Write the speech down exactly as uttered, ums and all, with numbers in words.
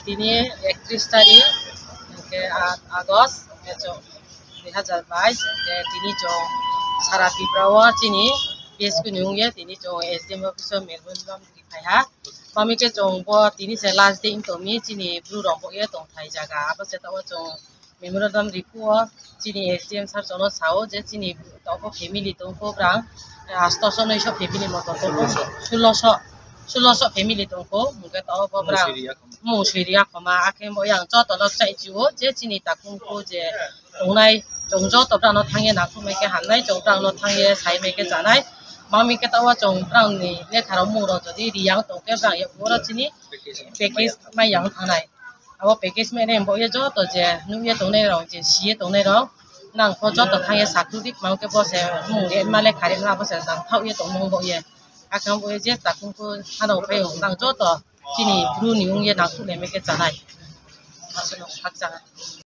Tini একত্রিশ তারিখ, hing khe আট আগস্ট, hing khe chung দুই হাজার বাইশ, hing khe tini chung সারা Tripura wo chini PSQ ni ong ye tini chung SDM office wo memorandum ri phai ha. Mami khe chung bo tini se last day tong mi chini Bru rao bo ye tongthai zaga. Abo se taoh wo chung memorandum ri phuh wo chini SDM sir chung no sa ou je chini taoh pho family tong pho brang, আটশো নয়শো family moto tong pho, ষোলোশো, ষোলোশো family tong pho, hing khe taoh wo bo brang mung soi ri ya khoma, akhe bo yang joto no kchaih chi ou je chini takhu khu je tongnai, chung joto brang no thanng ye nangkhruh mai khe ham nai, chung brang no thanng ye sai mai khe chá nai. Mami khe taoh wo chung brang ni lekha rao mung rao jodi ri yang tong khe brang ye oro chini package mai yang thanng nai. Abo package mai nai bo ye joto je nuh ye tongnai rao, je si ye tongnai rao, nang pho joto thanng ye sakhruh di, mami khe bo se mung ri ma lekha ri ma bo se nang thaoh ye tongmo bo ye. Akhe bo ye je takhu khu hanao phai ou nang joto chini Bru ni ong ye nangkhruh nai mai khe chá nai. Asuh no khakchang.